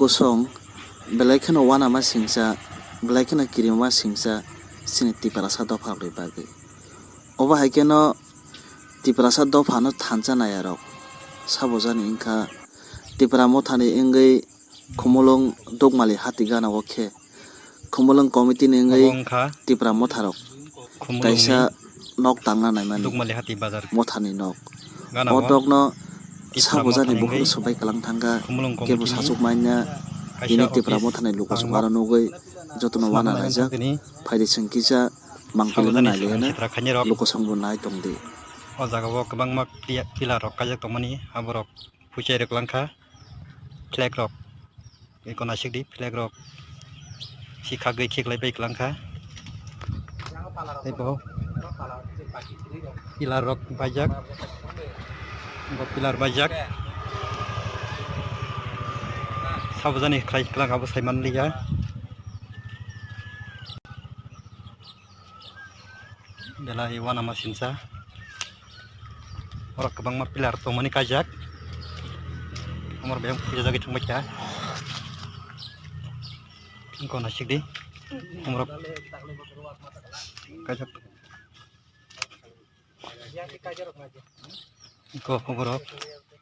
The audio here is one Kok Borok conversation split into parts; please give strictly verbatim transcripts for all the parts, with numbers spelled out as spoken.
Kosong belai kheno uanama singcha, belai kheno kirima singcha chini Tiprasa dopharokni bagwi. Obo hai kheno Tiprasa dophano thansa naiyarok sabojani wngkha Tipra mothani wngwi Khumulwng Dukmali hati gana o khe Khumulwng committee ni wngwi Obo wngkha Tipra motharok Khumulwngni kaisa nok tangna naimani Dukmali hati bazar mothani nok. Gana O o dokno Tipra sabojani mothani bukhuk wngwi swbai kwlang thangkha, Khumulwng kebo committee ni sachuk manya kaisa tini Tipra office mothani luku tangma. Sukaro nugwi jotono Swnamna wana naimani naijak. Thangkhe ni Phaidi chwng kisa mangpili sabojani nailaiya swkang na sitra khainai rok. Luku songbo nai tongdi. O jaga o kwbangma pia-, pillar rok kaijak tongmani, aborok phuichai rwk langkha, flag rok eko naisik di, flag rok si khagwi khiklai bai kwlangkha. Tei bo pillar rok baijak, bo pillar baijak, sabojani khlai kwlangkha bo saimanliya. Belai uanama singcha. Oro kwbangma pillar tongmani kaijak. Omor beng phujajagwi thangbaikha. Wngkha naisik di. Omorok kaijak. Wngkha oborok.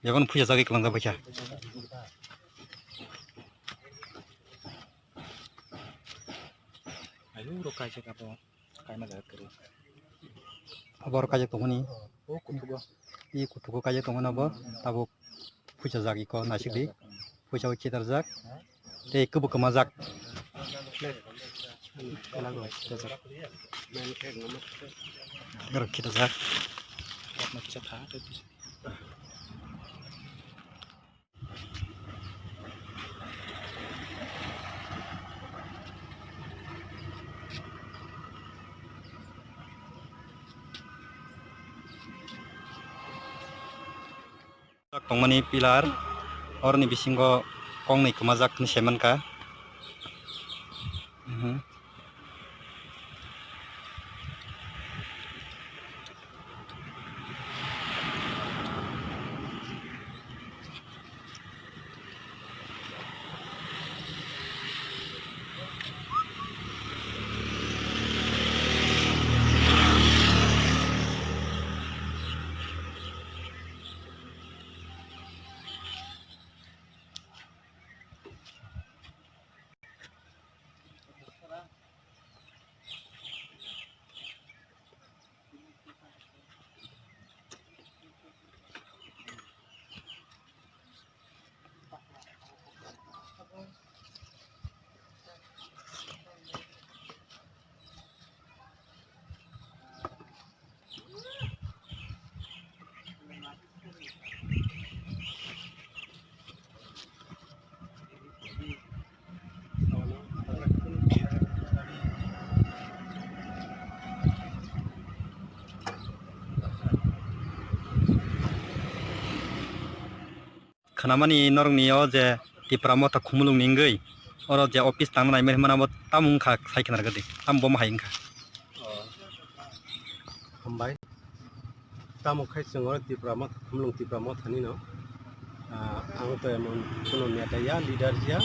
Yagon phujajagwi kwlangjak baikha. Ayurok kaijak abo. Kaima jaga kwrwi. Abo oro kaijak tongmani. O kutugo. I kutugo kaijak tongmani abo. Tabuk phuichajak iko naisik di. Phuicha o khitarjak. Tei kwbwi kwmajak. Elago khitarjak. Elago khitarjak. Tongmani pillar, oroni bisingo kongnwi kwmajak hinwi saimankha. Mhm. Khwnamani norokni o je Tipra Motha Khumulwng ni wngwi oro je office tangna naimani hwnmano bo tamo wngkha sai khna rwgadi, tamo bomo hai wngkha. Hambai. Tamo khai chwng oro Tipra Motha, Khumulwng Tipra Mothani no, ah, ang to emon kuno neta ya, leader ya,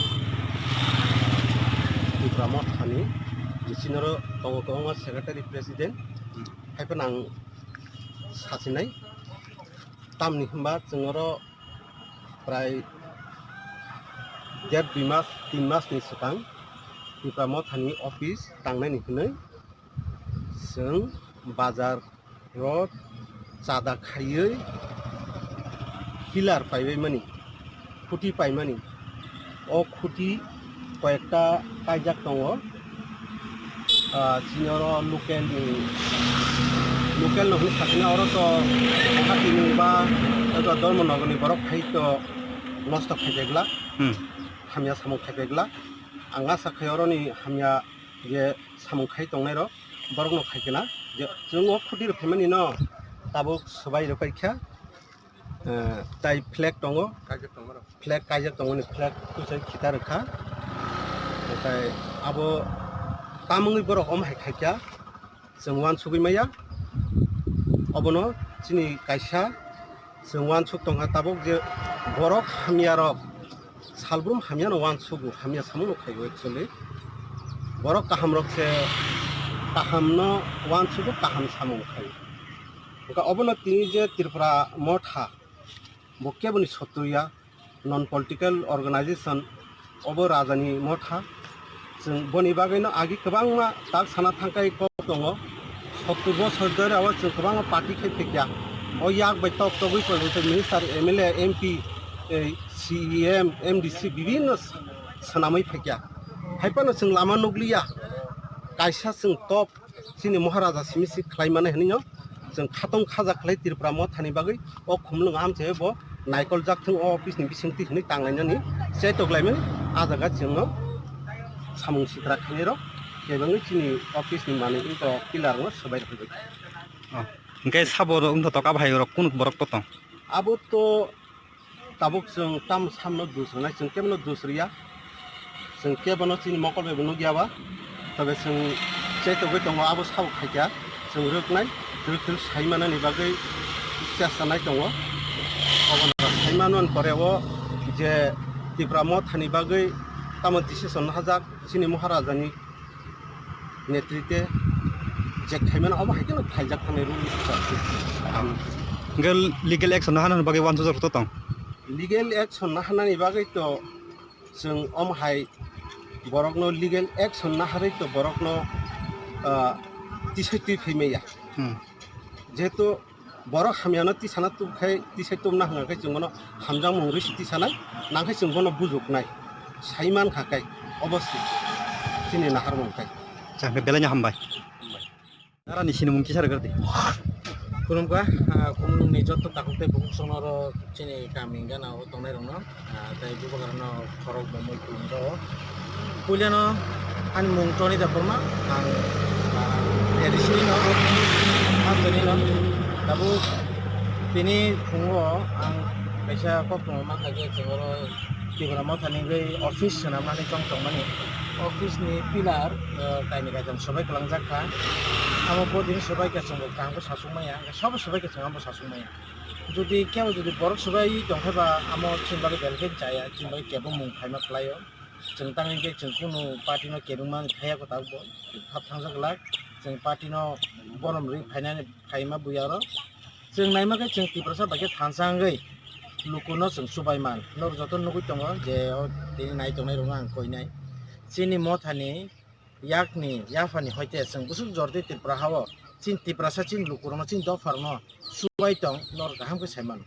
Tipra Mothani, je sinoro tongo kwbangma secretary, president, hai phano ang sachinai. Tamni hwnba chwng oro prai der dui mas, tin mas ni swkang Tipra Mothani office tangnaini hwnwi chwng bazar ro chada khaiwi pillar paibaimani, khuti paimani. O khuti koyekta kaijak tongo. Ah, chini oro local ni, local no hwnwi sakha oro to Guwahati ni ba eba Dharmanagar ni borok hai to nosto khai pegla. Hmm. Hamya samung khai pegla. Ang asa khai oro ni hamya je samung khai tongnai rok borok no khai kena je chwng o khuti rok phaimani no tabuk swbai rok paikha. Eh, tai flag tongo. Kaijak tongo rok. Flag kaijak tongmani flag twisai khita rwkha. Okai abo tamungwi borok omo hai khaikha, chwng uansugwi maya. Obono chini kaisa chwng uansuk tongkha tabuk je borok hamya rok Salbrum hamyano uansugo, hamya samungno khaio actually. Borok kahamrok se kahamno uansugo, kaham samung khaio. Hwnkhe obono tini je Tripura Motha, bo keboni sotru ya, non political organization, obo rajani motha. Chwng boni bagwino agi kwbangma tak sana thangkhai kok tongo. Sottur bosor dhore o chwng kwbangma party khai phikya. O yak bai tok togwi koibo tei minister, M L A, M P, ei C E M, M D C bibinno swnamwi phikya. Haiphano chwng lama nukliya. Kaisa chwng top chini Maharaja simi si khlai mani hinwi no chwng khatong khaja khlai Tripura Mothani bagwi o khumlwng amchai bo naikol jak thung o office ni bisingtwi hinwi tanglainani chaitok laimani. A jaga chwngno samung sitra khainai rok kebengwi chini office ni manwi wngkha pillar no swbai rwkha. Oh. Hwnkhe sabo wngthotok abo hai rok kunu borok to tong? Abo to tabuk chwng tamo samno dusrwnai, chwng kebono dusriya. Chwng kebono chini mokol bai bo nukya ba. Tobe chwng chaitogwi tongo, abo sabo khaikha chwng rwknai, rwktwk sai manani bagwi chesta nai tongo. Obono sai manmani pore o je Tipra Mothani bagwi tamo decision hajak chini Maharajani netrite je khaimano obo hai kheno khaijak thangni rule ni hisab se. Hwnkhe legal action naharnani bagwi uansukjak rok to tong? Legal action naharnani bagwi to chwng omo hai borokno legal action naharwi to borokno, ah, tisai twi phai maya. Hmm. Jehetu borok hamyano tisana tubkhai, tisai tubna hwnkha khe chwng bono hamjakmung rwisi tisanai, nangkhe chwng bono bujuknai, sai mankha khe obossi chini naharmung khe. Chakhe belai no hambai. Hambai. Narani sinimung kisa rwgwrdi. Khulumkha, ah, khumlungni joto takhuk tei bukhuk songno oro chini kami gana o tongnai rokno. Ah, tei bubagrano khorok bo mui tum rw. Puilano ani mung Tony Debbarma, ang, ah, A D C ni no, Amchai ni no. Tabuk tini phungo ang kaisa koktwma mankha khe chwng oro Tipra Mothani wngwi office swnamnani chong tongmani. Office ni pillar, ah, kainwi kaitham swbai kwlangjak kha. Amo bodin swbai khe chwng bo kaham khe sasuk maya, sabo swbai khe chwng abo sasuk maya. Jodi kebo jodi borok swbai tongkhe ba amo chini bagwi belai khe chaya, chini bagwi kebo mung phaima khlaio. Chwng tamni hwnkhe chwng kunu party no kebengma phaiya kwtal bo, thap thangjak glak. Chwng party no borom rwi phainani phaima buya oro. Chwng naima khe chwng Tiprasa bai khe thansa wngwi lukuno chwng chubai man. Norok joto nugwi tongo je o tini nai tongnai rokno ang koinai. Chini Mothani yakni, yaphani hoite chwng bwswk jordi Tripura hao chini Tiprasa chini lukurokno chini dopharokno chubai tong norok kaham khe sai mano.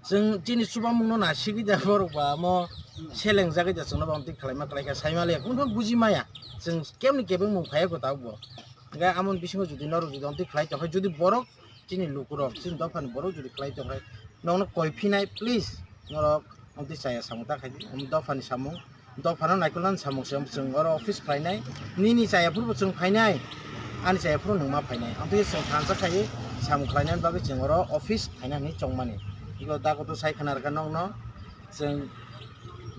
Chwng chini chubamungno nasigwi da borok ba amo selengjagwi da chwngno ba amtwi khlaima khlaikha sai maliya kunu buji maya chwng kebni kebengmung phaiya kwtal bo. Hwnkhe amoni bisingo jodi norok jodi amtwi khlai tongkha jodi borok chini lukurok chini dophani borok jodi khlai tongkha nokno koi phinai please norok amtwi chaya samung ta khaidi omo dophani samung. Dophano naikolnani samung se chwng oro office khlainai. Nini chaya phuru bo chwng phainai, ani chaya phuru nwng ma phainai. Amtwi chwng thansa khaiwi samung khlainani bagwi chwng oro office khaina hinwi chongmani. Iko dago to sai khna rwkha nokno, chwng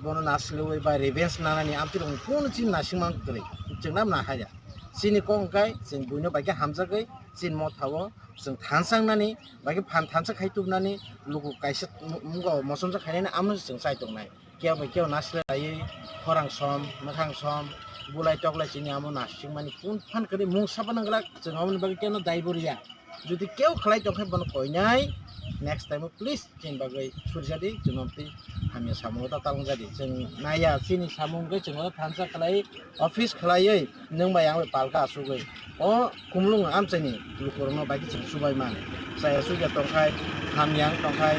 bono nasliwi ba revenge nanani amtwi rok kunu chini nasingma kwrwi. Chwng nabo naharya. Chini kok hwnkhe chwng buino bai khe hamjagwi chini mothao chwng thansangnani bai khe phan thansa khai tubunani luku kaisa mungo mosomsa khainani amno chwng chai tongnai. Kebo kebo nasilai laiwi khorang som, mwkhang som, bulai toklai chini amo nasingmani kung phan kwrwi mungsa phano glak, chwng aboni bagwi kebo daibo rwya. Jodi kebo khlai tongkhe bono koinai, next time o please chini bagwi surjadi, chwng amtwi hamya samung o ta talongjadi. Chwng naiya chini samung wngkhe chwng o thansa khlai, office khlaiwi nwng bai ang bai palka asugwi. O khumlung amchaini lukurokno bai khe chwng chubai man. Chaya chukya tongkhai, hamya wng tongkhai,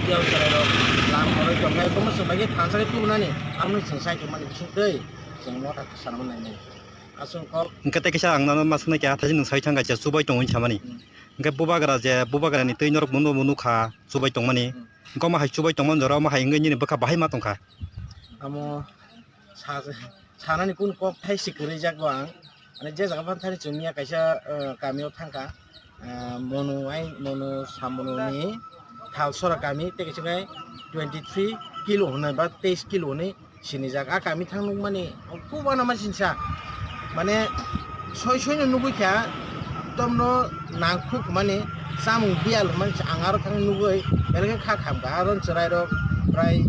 tiyang chwrairok lam horoi tongkhai, bomo chwng bai khe thansa khe tubunani, amoni chwng sai tongmani bising twi chwng motha sanama nainai. Aswk kok. Hwnkhe tei kisa ang nono ma swnai khe, hathai nwng sai thang kaisa chubai tongo hinwi samani. Hmm. Hwnkhe bubagra je, bubagrani twi norok bono bo nukha chubai tongmani. Hmm. Hwnkhe omo hai chubai tongmani jora omo hai wngwi nini bwkha bahai ma tongkha. Amo sa-, sanani kunu kok thai si kwrwi jak bo ang. Ani je jaga phano thani chwng miya kaisa, eh, kami o thangkha. Ah, Monu ai, Monu Samonu ni Thalsora kami, tei kaisa khe twenty three kilo hwnwi ba teis kilo hwnwi sinijak. A kami thang nukmani, kubana ma sinsa. Mane, soi soi no nugwi kha, tomno nangkhuk mani, chamung biyal hwnmani ang aro thang nugwi, belai khe kha khamkha. Aro chwrairok prai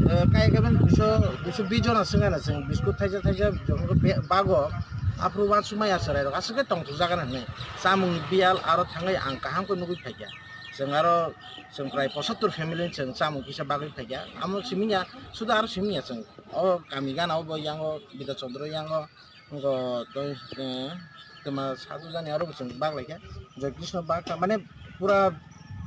eh, kaya kaya duiso, duiso bish jona swngana chwng biskut thaisa thaisa jongno be-, bago. Aphuru uansukmaya chwrairok aswk khe tongthokjagana hinwi. Chamungni biyal aro thangwi ang kaham khe nugwi phaikha. Chwng aro chwng prai pochattor family ni chwng chamung kisa bagwi phaikha. Amo simi ya, suda aro simi ya chwng. O kami gana o bo yango Bidya Chandra yango. Ngo tei, eh, twma sajwk jani aro bo chwng bak laikha. Joy Krishna bak kha, mane pura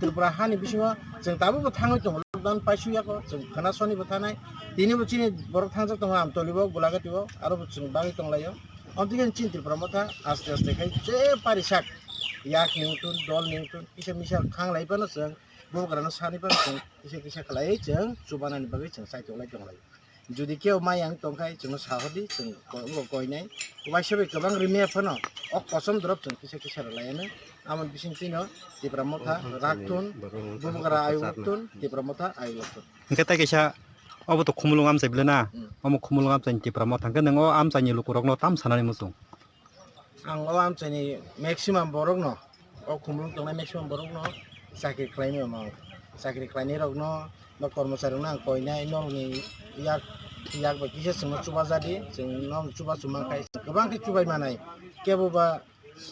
Tripura hani bisingo chwng tabukbo thangwi tongo, lockdown paisuyako, chwng khwnasonibo thanai. Tinibo chini borok thangjak tongo Amtolibo, Gulagatibo, aro bo chwng bagwi tonglaio. Omtwi khe chini Tripura motha aste aste khai je parisak yak ni wngtun, dol ni wngtun, kisa misa khanglai phano chwng bubagrano sani phano chwng kisa kisa khlaiwi chwng chubanani bagwi chwng chaitok lai tonglaio. Jodi kebo maya wng tongkha, chwngno sahordi, chwng ko-, wngkha koinai. Waisa bai kwbang rimya phano, o kosom drop chwng kisa kisa rwlaiano. Amoni bising twino Tipra Motha, Raktun, Bubagra Ayuktun, Tipra Motha Ayuktun. Hwnkhe tei kaisa, obo to Khumulwng amchai bwle na? Hmm. Omo Khumulwng amchaini Tipra Motha. Hwnkhe nwng o amchaini lukurokno tam sanani muchung? Ang o amchaini maximum borokno, o Khumulwng tongnai maximum borokno chakri khlaimani omo. Chakri khlainairokno, no kormocharirokno ang koinai, norokni yak, yak bai kisa chwngno chubajadi, chwng norokno chubachu mankhai, kwbang khe chubai manai. Kebo ba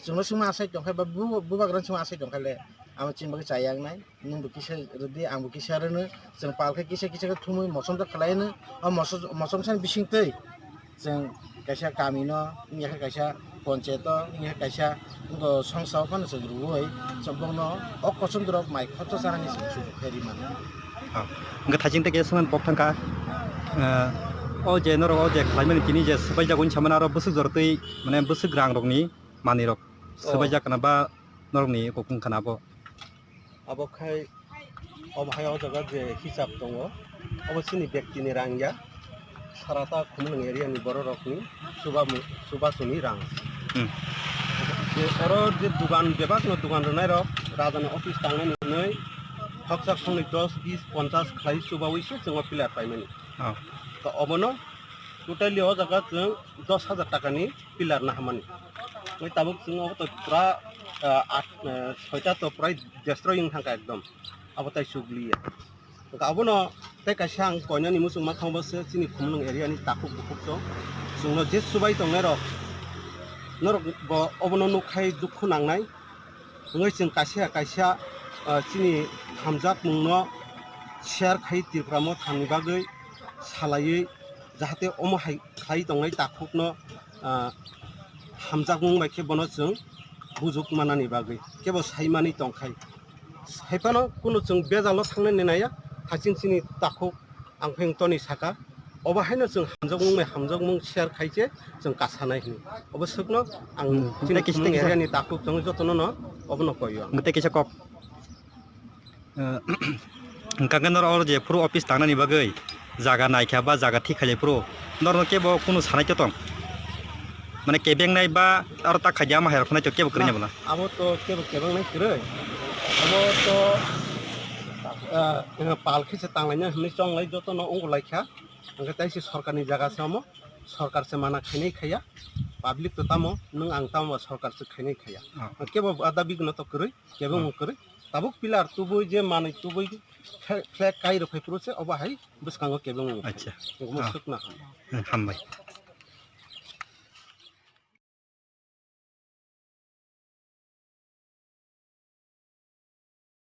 chwngno swngma asai tongkhai, ba bu-, bubagrano swngma asai tongkhaile, amo chini bagwi chaya wngnai. Nwng bo kisa rwdi, ang bo kisa rwno. Chwng pal khe kisa kisa khe thumwi mochom ta khlai hwno. O mochom, mochom sani bising twi chwng kaisa kami no, wngya khe kaisa ponchayat o, wngya khe kaisa wngkha songsa o phano chwng rwui chwng bokno o kosom dorok mai khoroksa chanani chwng sujuk khe ri mano. Ah, hwnkhe thaising tei kisa swngmani kok thangkha. Ah, o je norok o je khlaimani tini je swbaijak hwnwi samani aro bwswk jora twi mane bwswk rang rokni manwi rok Oh. swbaijak kana ba norokni kok wngkha na abo? Abo khai, obo hai o jaga je hisab tongo, obo chini bektini rang ya, sara ta Khumulwng area ni borok rokni chubamu-, chubachuni rang. Hmm. Je oro je dugan, bebak no dugan rwnai rok, raja ni office tangnai ni hwnwi, khoksa khongnwi dos, bis, ponchas khlai chubaui se chwng o pillar paimani. Oh. To obono totally o jaga chwng dos hajar taka ni pillar nahamani. Oi tabuk chwng obo to pura, ah, at, ah, soita to pura destroy wng thangkha ekdom. Abo tai chukliya. Hwnkhe abono tei kaisa ang koinani muchung ma thangbo se chini Khumulwng area ni takhuk bukhuk to. Chwngno je chubai tongnai rok, norok bo obono nukkhai dukhu nangnai. Wngwi chwng kaisa kaisa, ah, chini hamjakmungno share khai Tripura Motha ni bagwi salaiwi, jahate omo hai khlai tongnai takhukno, ah, hamjakmung bai khe bono chwng bujuk manani bagwi kebo saimani tongkhai. Haiphano kunu chwng bejalo thangnani naiya, haching chini takhuk ang pheng toni saka, obo haino chwng hamjakmung bai hamjakmung share khai se chwng kasanai hwnwi. Obo swkno ang Hmm, chini tei kisa, Khumulwng tei kisa. Area ni takhuk chwng jotono no obono koi o ang. Tei kisa kok. Eh, hwnkha khe norok oro je phuru office tangnani bagwi jaga naikha ba jaga thik khailai phuru norokno kebo kunu sanai to tong? Mane kebengnai ba aro tak khaidi ama hai rok phanai to kebo kwrwini Na, bono? Abo to kebo kebengnai kwrwi. Abo to, eh, pal khe se tanglaina hwnwi chonglai jotono ongolaikha. Hwnkhe tei se sorkarni jaga se omo, sorkar se mana khainai khaiya. Public to tamo, nwng ang tamo ba sorkar se khainai khaiya. Oh. Kebo ada bigno to kwrwi, kebo Oh. wng kwrwi. Tabuk pillar tubui je manwi tubui flag, flag kai rw phai phuru se obo hai bwskango kebo wng. Acha. Omo Oh. swkna ham. Hmm, hambai.